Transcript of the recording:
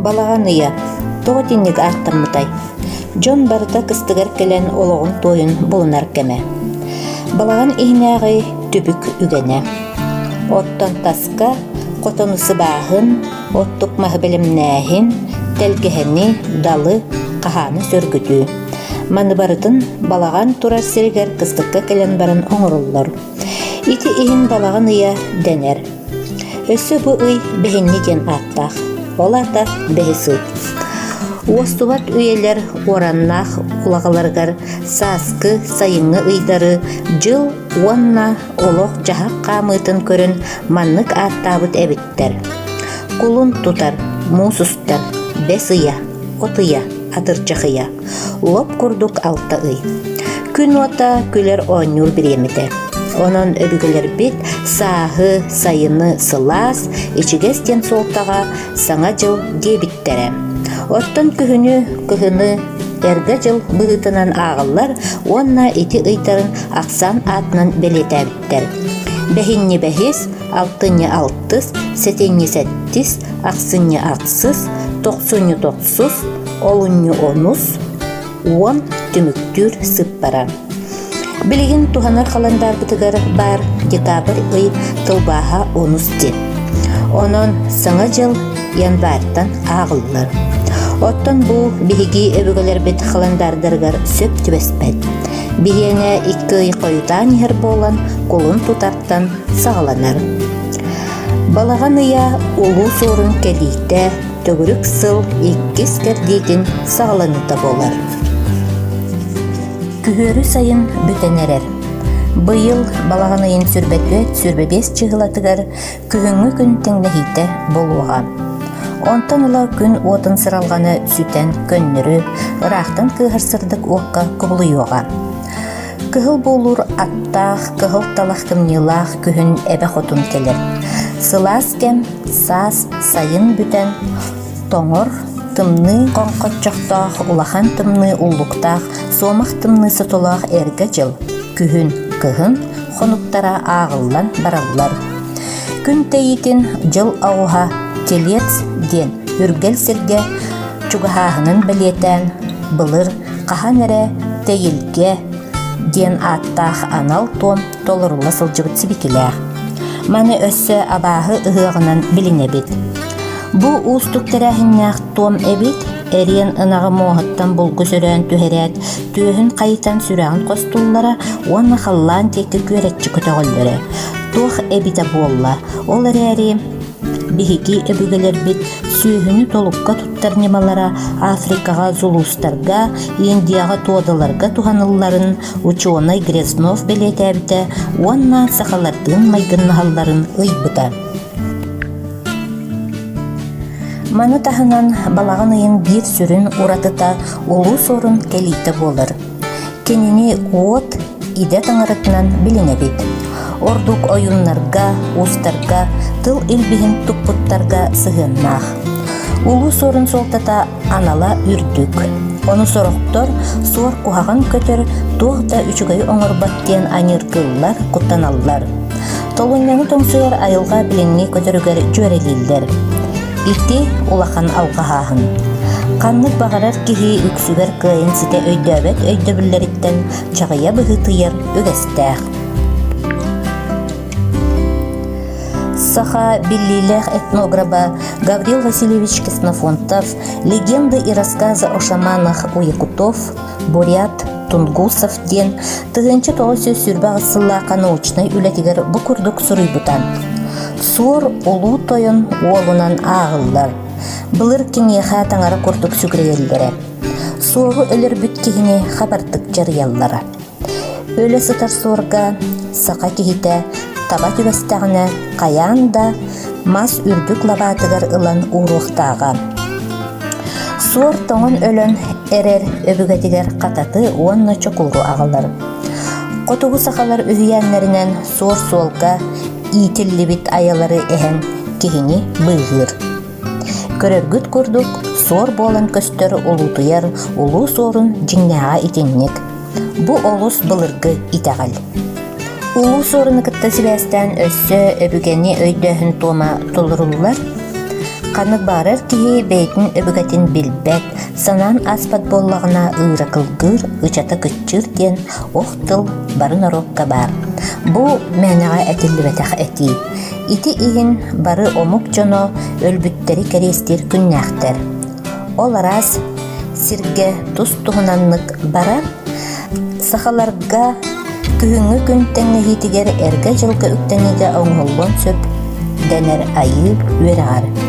Балаҕан ыйа тоҕо итинник ааттаммытай? Дьон барыта кыстыгар кэлэн олоҕун туойун булунар кэмэ. Балаҕан иһинээҕи түбүк үгэнэ. Оттон таска хотону сыбааһын, оттук маһы бэлэмнээһин, тэлгэһэни, далы, хаһааны сөргүтүү. Маны барытын балаҕан турар сиригэр кыстыкка кэлэн баран оҥороллор. Ити иһин балаҕан ыйа дэнэр. Өссө бу ый бэһинньи диэн ааттаах. Ол аата бэһис ый. Уостубат үйэлэр уораннаах улаҕаларыгар сааскы, сайыҥҥы ыйдары дьыл уонна олох-дьаһах хаамыытын көрөн маннык ааттаабыт эбиттэр. Кулун тутар, муус устар, бэс ыйа, от ыйа, атырдьах ыйа. Лоп курдук 6 ый. Күн уота күлэр оонньуур бириэмэтэ. Онон өбүгэлэрбит сааһы, сайыны сылаас, ичигэс диэн суолтаҕа Саҥа дьыл диэбиттэрэ. Оттон күһүнү, кыһыны эргэ дьыл быһыытынан ааҕыллар уонна ити ыйдарын ахсаан аатынан бэлиэтээбиттэр. Бэһинньи бэһис, алтынньы алтыс, сэтинньи сэттис, ахсынньы ахсыс, тохсунньу тохсус, олунньу онус, 10 түмүктүүр сыппара. Билигин туһанар халандаарбытыгар баар декабрь ый тылбааһа онус диэн. Онон Саҥа дьыл январьтан ааҕыллар. Оттон бу биһиги өбүгэлэрбит халандаардарыгар сөп түбэспэт. Биһиэнэ икки ый хойутаан иһэр буолан, кулун тутартан саҕаланар. Балаҕан ыйа Улуу Суорун кэлиитэ төгүрүк сыл иккис кэрдиитин саҕаланыыта буолар. Күһүөрү сайын бүтэн эрэр. Быйыл балаҕан ыйын 24-25 чыһылатыгар күһүҥҥү күн тэҥнэһиитэ буолуоҕа. Онтон ыла күн уотун сыралҕаны сүтэн көннөрү, ыраахтан кыыһар сырдык уокка кубулуйуоҕа. Кыһыл буолуур аттаах, кыһыл талах кымньыылаах күһүн эбэ хотун кэлэр. Сылаас кэм, саас, сайын бүтэн, тоҥор, тымныы хоҥхоччохтоох, улахан тымныы уллуктаах, суомах тымныы сотолоох эргэ дьыл, күһүн, кыһын хонуктара ааҕыллан бараллар. Күн тэйиитин дьыл оҕуһа Телец диэн үргэл сиргэ чугаһааһынын бэлиэтээн, былыр хаһан эрэ Тэйилгэ диэн ааттаах анал туом толорулла сылдьыбыт сибикилээх. Маны өссө абааһы ыһыаҕынан билинэбит. Бу уустук тэрээһиннээх туом эбит, эриэн ынаҕы муоһуттан булгу сөрөөн түһэрээт, түөһүн хайытан сүрэҕин хостууллара уонна халлаан диэки күөрэччи көтөҕөллөрө. Туох эбитэ буолла, ол эрээри Биһиги өбүгэлэрбит сүөһүнү толукка туттар ньымалара Африкаҕа зулустарга, Индияҕа туодаларга туһанылларын учуонай Грязнов бэлиэтээбитэ уонна сахалардыын майгыннаһалларын ыйбыта. Маны таһынан балаҕан ыйын биир сүрүн уратыта Улуу Суорун кэлиитэ буолар. Кинини уот идэ таҥаратынан билинэбит. Ордук ойууннарга, уустарга, тыл илбиһин туппуттарга сыһыаннаах. Улуу суорун суолтата анала үрдүк. Ону сорохтор суор куһаҕан көтөр, туох да үчүгэйи оҥорбот диэн аньыыргыыллар, куттаналлар. Толунньаны тоҥсуйар айылҕа билиҥҥи көтөрүгэр дьүөрэлииллэр. Ити улахан алҕаһааһын. Ханнык баҕарар киһи үксүгэр кыайан ситэ өйдөөбөт өйдөбүллэриттэн чаҕыйа быһыытыйар үгэстээх. Саха биллиилээх этнограба Гаврил Васильевич Ксенофонтов «Легенды и рассказы о шаманах у якутов», бурят Тунгусов диэн 1928 сыллаахха научнай үлэтигэр бу курдук суруйбута. Суор Улуу Тойон уолунан ааҕыллар. Былыр киниэхэ таҥара курдук сүгүрүйэллэрэ. Суору өлөрбүт киһини хабардык дьарыйаллара. Өлө сытар суорга саха киһитэ таба түбэстэҕинэ хайаан да мас үрдүк лабаатыгар ылан ууруохтааҕа. Суор тоҥон өлөн эрэр өбүгэтигэр хататы уонна чокууру аҕалар. Хотугу сахалар үһүйээннэринэн суор суолга иитиллибит айалары эһэн киһини быыһыыр. Көрөргүт курдук, суор буолан көстөр улуутуйар улуу суорун дьиҥнээҕэ итинник. Бу олус былыргы итэҕэл. Улуу суоруну кытта сибээстээн өссө өбүгэни өйдөөһүн туома толоруллар. Ханнык баҕарар киһи бэйэтин өбүгэтин билбэт, санаан ааспат буоллаҕына ыыра кылгыыр, ычата кыччыыр диэн ох тыл бары норуокка баар. Бу мээнэҕэ этиллибэтэх этии. Ити иһин бары омук дьоно өлбүттэри кэриэстиир күннээхтэр. Ол араас сиргэ тус-туһунаннык барар, сахаларга күһүҥҥү күн тэҥнэһиитигэр эргэ дьылга үктэниигэ оҥоһуллуон сөп дэнэр айыы үөрэҕэр.